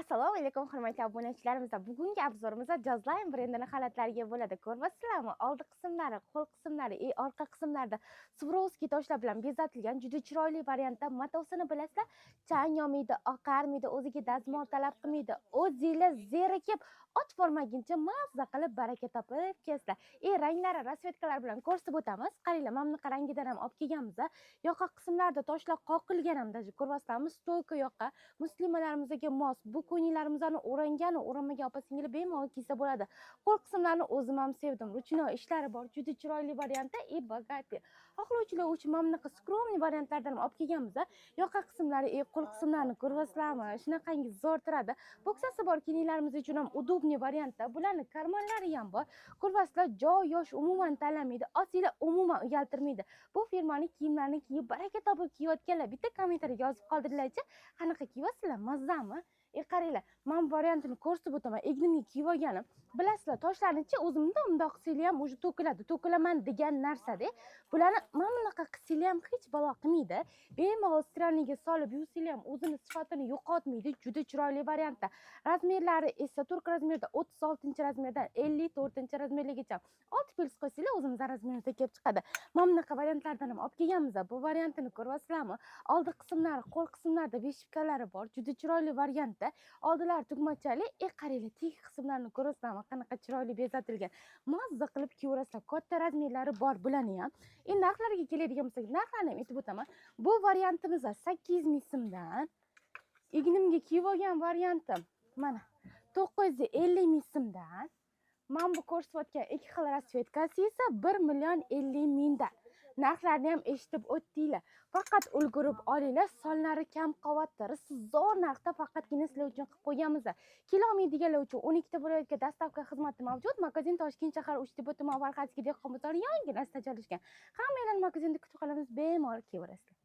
Assalomu alaykum, hurmatli obunachilarimiz. Bugungi обзор imizda Jazline brendini xalatlariga bo'ladi. Ko'ryapsizlarmi? Oldi qismlari, qo'l qismlari, orqa qismlarida Swarovski toshlar bilan bezatilgan juda chiroyli variantda. Matosini bilasizlar, chang olmaydi, oqarmaydi, o'ziga dazmol talab qilmaydi. O'zinglar zerikib, och bormaguncha mazza qilib baraka topib kiyasizlar. Ranglari, расцветка lar bilan ko'rsatib o'tamiz. Qaranglar, mana bunaqa rangidan ham olib kelganmiz. Yoqa qismlarida toshlar qoqilgan ham, даже ko'ryapsizlarmi? Стойка yoqa muslimalarimizga mos. Bu ko'ylaklarimizni o'rangan, o'ranmagan opa singil bemalol kiysa bo'ladi. Qo'l qismlarini o'zim ham sevdim. Ручной ishlari bor, juda chiroyli variantda и богатый. Xohlovchilar uchun mana bunaqa скромный variantlardan ham olib kelganmiz. Yoqa qismlari, qo'l qismlarini ko'ryapsizlarmi? Shunaqangi zo'r turadi. Boksasi bor kiyimlarimiz uchun ham удобный variantda. Bularni карман lari ham bor. Ko'ryapsizlar, joy yosh umuman tanlamaydi, osinglar umuman uyaltirmaydi. Bu firmani kiyimlarini kiyib baraka topib kiyayotganlar bitta kommentariy yozib qoldiringlarchi, qanaqa kiyasizlar, mazzami? Qaranglar, man variantini ko'rsatib o'taman. Egnimga kiyib olganim. Bilasizlar, toshlarnichi o'zimda bundoq qilsanglar ham уже to'kiladi. To'kilaman degan narsada. Bularni mana bunaqa qilsanglar ham hech balo qilmaydi. Bemalol стиральный ga solib yuvsanglar ham o'zini sifatini yo'qotmaydi. Juda chiroyli variantda. Размер lari esa turk размер da 36 размер dan 54 размер largacha. 6 plyus qo'ysanglar, o'zimizdan размер da kelib chiqadi. Mana bunaqa variantlardan ham olib kelganmiz. Bu variantini ko'ryapsizlarmi? Oldi qismlari, qo'l qismlarida вышивка lari bor. Juda chiroyli variantda. Oldilari tugmachali. Qaranglar, tegi qismlarini ko'rasizlarmi? Qanaqa chiroyli bezatilgan. Mazza qilib kiyaverasizlar. Katta размер lari bor bularni ham. Endi narxlariga keladigan bo'lsak, narxlarni ham aytib o'taman. Bu variantimiz 800 ming so'mdan. Egnimga kiyib olgan variantim mana 950 ming so'mdan. Mana bu ko'rsatayotgan ikki xil расцветка si esa 1 million 50 mingdan. Narxlarni ham eshitib o'tdinglar. Faqat ulgurib olinglar, sonlari kam qolyapti. Zo'r narxda faqatgina sizlar uchun qilib qo'yganmiz. Kelolmaydiganlar uchun 12 ta viloyatga доставка xizmati mavjud. Magazin Toshkent shahar, Uchtepa tuman, Farg'atskiy dehqon bozori yonginasida joylashgan. Hammanglarni magazinda kutib qolamiz, bemalol kelaverasizlar.